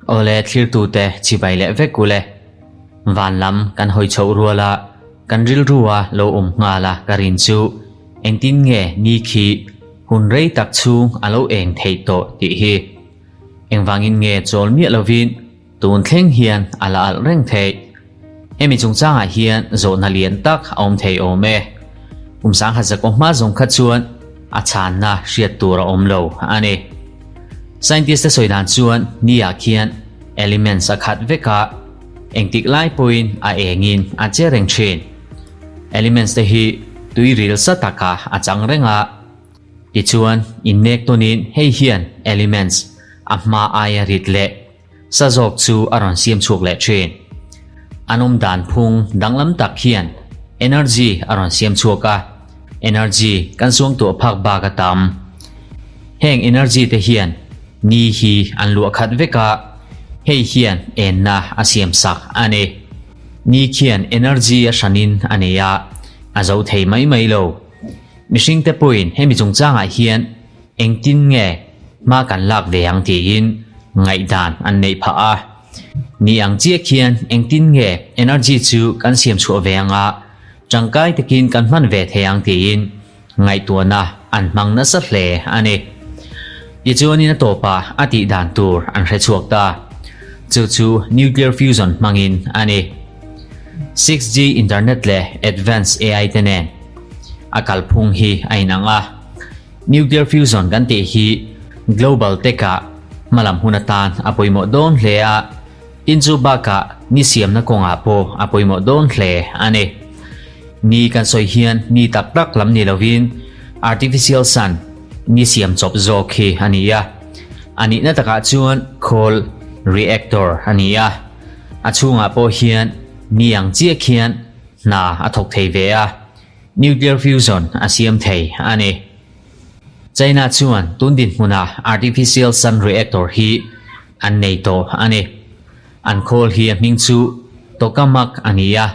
Awle thlirtute chibai leh vek ule. Van lam kan hawi chhoh rual a, kan rilru a lo awm nghal a ka rin chu engtin nge ni khi hun rei tak chhung a lo eng theih tawh tih hi. Engvangin nge chawl miah lovin tun thleng hian a la alh reng theih. Hemi chungchangah hian zawhna lian tak a awm thei awm e. Kum sangkhat zakaw hma zawng kha chuan a chhanna hriat tur a awm lo a ni. Scientist te sawi dan chuan ni ah khian elements a khat vek a, engtik lai pawhin a engin a che reng thin. Elements te hi tui ril sa takah a chang reng a. Tichuan, innek tawnin hei hian elements a hma aia rit leh sa zawk chu a rawn siam chhuak leh thin. An awm dan phung danglam tak hian energy a rawn siam chhuak a, energy kan suangtuah phak bak a tam. Heng energy te hian ni hi an luah khat vek a, hei hian enna a siam sak a ni. Ni khian energy a hranin a nei a, a zo thei mai mai lo. Mihringte pawhin hemi chungchangah hian engtin nge hma kan lak ve ang tiin ngaihdan an neih phah a. Ni ang chiah khian engtin nge energy chu kan siam chhuah ve anga tangkai takin kan hman ve thei ang tiin ngaihtuahna an hmang nasa hle a ni. Tichuanin a tawpah a tih dan tur an hre chhuak ta. Chu chu nuclear fusion hmangin a ni. 6G internet leh advanced AI te nen a kalphung hi a inang a. Nuclear fusion kan tih hi global tech-ah hmalam hun atan a pawimawh dawn hle a, tin chu bakah ni siamna kawngah pawh a pawimawh dawn hle a ni. Ni kan sawi hian ni tak tak lam ni lovin artificial sun, ni siam chawp zawk hi a ni a. A nihna takah chuan khawl reactor a ni a, a chhungah pawh hian ni ang chiah khian hna a thawk thei ve a. Nuclear fusion a siam thei a ni. China chuan tun dinhmuna artificial sun reactor hi an nei tawh a ni. An khawl hi a hming chu tokamak a ni a,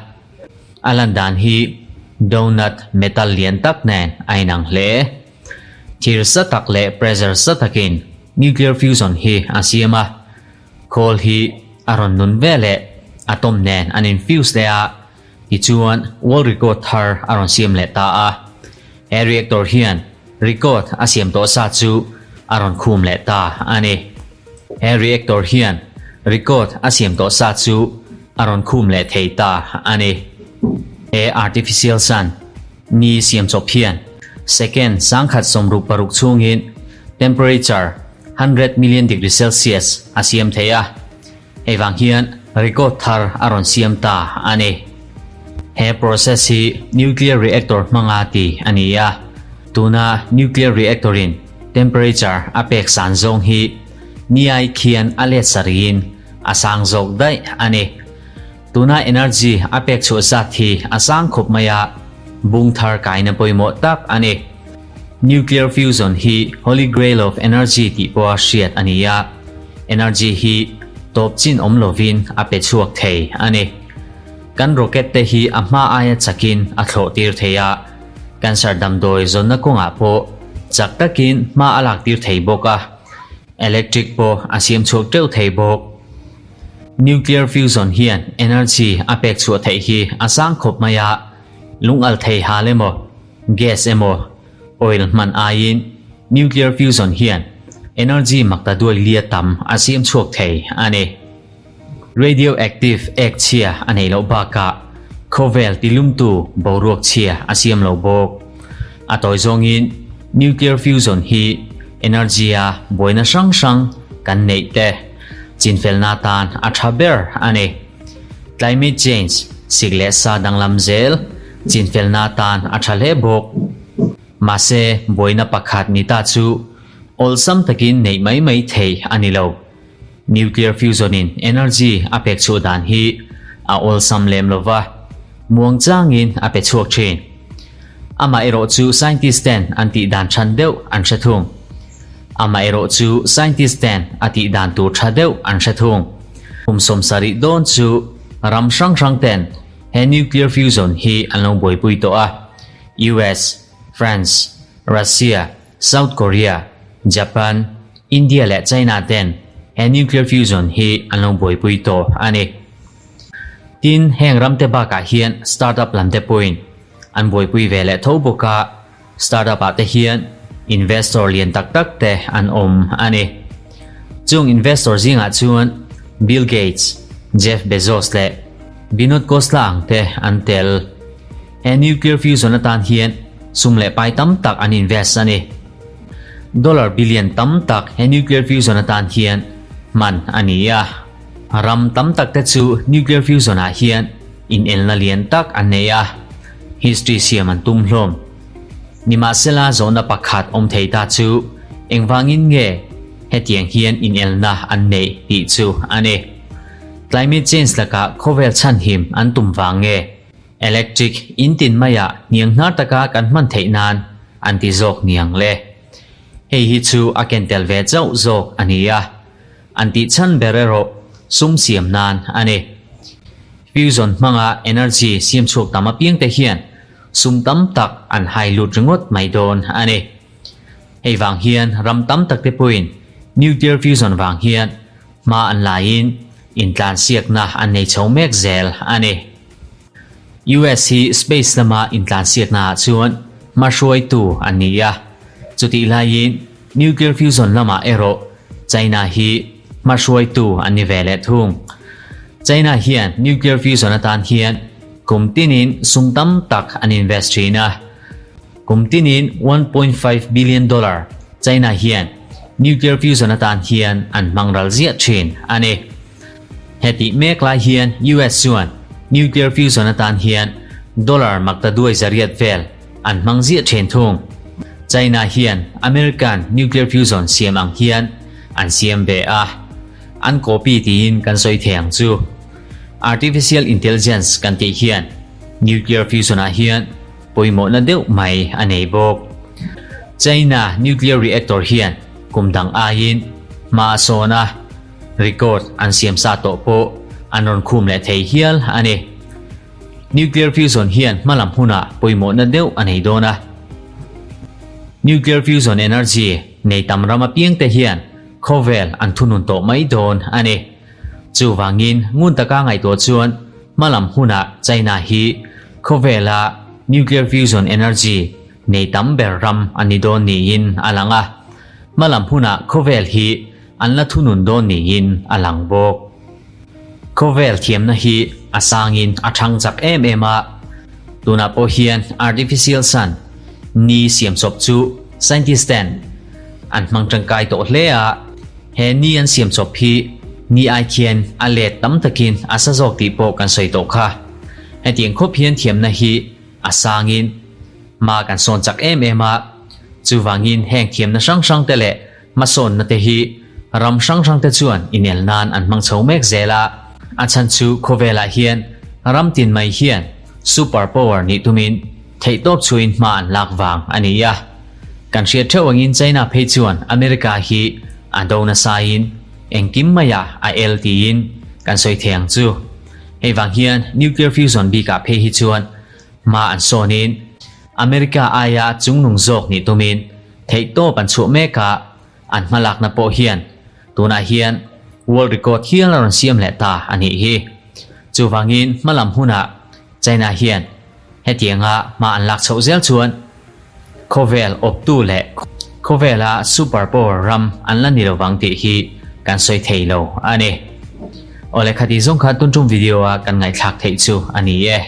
a lan dan hi donut metal lian tak nen a inang hle. Thir sa tak leh pressure sa takin nuclear fusion hi a siam a, khawl hi a rawn nun veleh atom nen an infuse leh a, Tichuan, world record thar a rawn siam leh ta a. He reactor hian record a siam tawh sa chu a rawn khum leh ta a ni. He reactor hian record a siam tawh sa chu a rawn khum leh thei ta a ni. He artificial sun, ni siam chawp hian second 1066 chhungin temperature 100 million degree Celsius a siam thei a. Hei vang hian record thar a rawn siam ta a ni. He process hi nuclear reactor hmanga ti a ni a, tuna nuclear reactor in temperature a pek san zawng hi niai khian a let sarih in a sang zawk daih a ni. Tuna energy a pek chhuah zat hi a sang khawp mai a, bung thar kaina pawimawh tak a ni. Nuclear fusion hi Holy Grail of Energy tih pawha hriat a ni a, energy hi tawp chin awm lovin a pe chhuak thei a ni. Kan rocket te hi a hma aia chakin a thlawh tir thei a, cancer damdawi zawnna kawngah pawh chak takin hma a lak tir thei bawk a, electric pawh a siam chhuak teuh thei bawk. Nuclear fusion hian energy a pek chhuah theih hi a sang khawp mai a, lungalh thei hal emaw, Gas emaw oil hman aiin nuclear fusion hian energy makta duai lia tam a siam chhuak thei a ni. Radioactive ek chhia a nei loh bakah khawvel tilumtu boruak chhia a siam lo bawk. A tawi zawngin nuclear fusion hi energy a buaina hrang hrang kan neih te chinfelna atan a tha ber a ni. Climate change, sik leh sa danglam zel, chinfelna atan a tha hle bawk. Mahse, buaina pakhat ni ta chu awlsam takin neih mai mai thei a ni lo. Nuclear fusion in energy a pek chhuah dan hi a awlsam lem lo va, muang changin a pe chhuak thin. Amaherawh chu scientist ten an tih dan than deuh an hre thung. Amaherawh chu scientist ten a tih dan tur tha deuh an hre thung. Kum 70 dawn chu ram hrang hrang ten he nuclear fusion hi an lo buaipui tawh a, US, France, Russia, South Korea, Japan. India leh China ten he nuclear fusion hi an lo buaipui tawh a ni. Tin, heng ramte bakah hian startup lamte pawhin an buaipui ve leh tho bawk a, startup ah te hian investor lian tak tak te an awm a ni. Chung investor zingah chuan Bill Gates, Jeff Bezos leh Vinod Khosla ang te an tel. He nuclear fusion atan hian sum leh pai tam tak an invest a ni. Dollar billion tam tak he nuclear fusion atan hian hman a ni a. Ram tam tak te chu nuclear fusion ah hian inelna lian tak an nei a, history siam an tum hlawm. Nimahsela zawhna pakhat awm thei ta chu engvangin nge hetiang hian inelna an neih tih chu a ni. Climate change lakah khawvel chhanhim an tum vang nge? Electric in tin maiah hniang hnar taka kan hman theih nan an ti zawk niang le. Hei hi chu a ken tel ve chauh zawk a ni a, an tih chhan ber erawh sum siam nan a ni. Fusion hmanga energy siam chhuak tam apiang te hian sum tam tak an hai lut ringawt mai dawn a ni. Hei vang hian ram tam tak te pawhin nuclear fusion vang hian hma an laiin intlansiakna an nei chho mek zel a ni. US hi space lama intlansiakna ah chuan hmahruaitu an ni a, chutih laiin nuclear fusion lamah erawh China hi hmahruaitu an ni ve leh thung. China hian nuclear fusion atan hian kum tinin sum tam tak an invest thin a, kum tinin $1.5 billion China hian nuclear fusion atan hian an hmang ral ziah thin a ni. Hetih mek lai hian US chuan nuclear fusion atan hian dollar makta duai zariat vel an hmang ziah then thung. China hian American nuclear fusion siam ang hian an siam ve a, an copy tiin kan sawi thei ang chu. Artificial intelligence kan tih hian nuclear fusion ah hian pawimawhna deuh mai a nei bawk. China nuclear reactor hian kum dang aiin hma a sawn a. Record an siam sa tawh pawh an rawn khum leh thei hial a ni. Nuclear fusion hian hmalam hunah pawimawhna deuh a nei dawn a. Nuclear fusion energy nei tam ram apiangte hian khawvel an thunun tawh mai dawn a ni. Chuvangin ngun taka ngaihtuah chuan hmalam hunah China hi khawvela nuclear fusion energy nei tam ber ram a ni dawn niin a lang a. Hmalam hunah khawvel hi An la thunun dawn niin a lang bawk. Khawvel thiamna hi a sangin a thang chak em em a, tunah pawh hian artificial sun, ni siamchawp chu scientist ten an hmang tangkai tawh hle a, he ni an siamchawp hi ni ai khian a let tam takin a sa zawk tih pawh kan sawi tawh kha. Hetiang khawp hian thiamna hi a sangin hma kan sawn chak em em a, chuvangin heng thiamna hrang hrang te leh Hmasawnna te hi ram hrang hrang te chuan inel nan an hmang chho mek zel a, a chhan chu khawvelah hian ram tin mai hian super power nih tumin theihtawp chhuin hma an lak vang a ni a. Kan hriat theuh angin China phei chuan America hi a do nasaiin engkim maiah a el tiin kan sawi thei ang chu. Hei vang hian nuclear fusion bikah phei hi chuan hma an sawnin America aia chungnung zawk nih tumin Theihtawp an chhuah mek a, an hmalakna pawh hian tunah hian world record hial a rawn siam leh ta a nih hi. Chuvangin hmalam hunah China hian hetianga hma an lak chhoh zel chuan khawvel awptu leh khawvela super power ram an la ni lovang tih hi kan sawi thei lo a ni. Awle khati zawng kha tun tum video a kan ngaihthlak theih chu a ni e.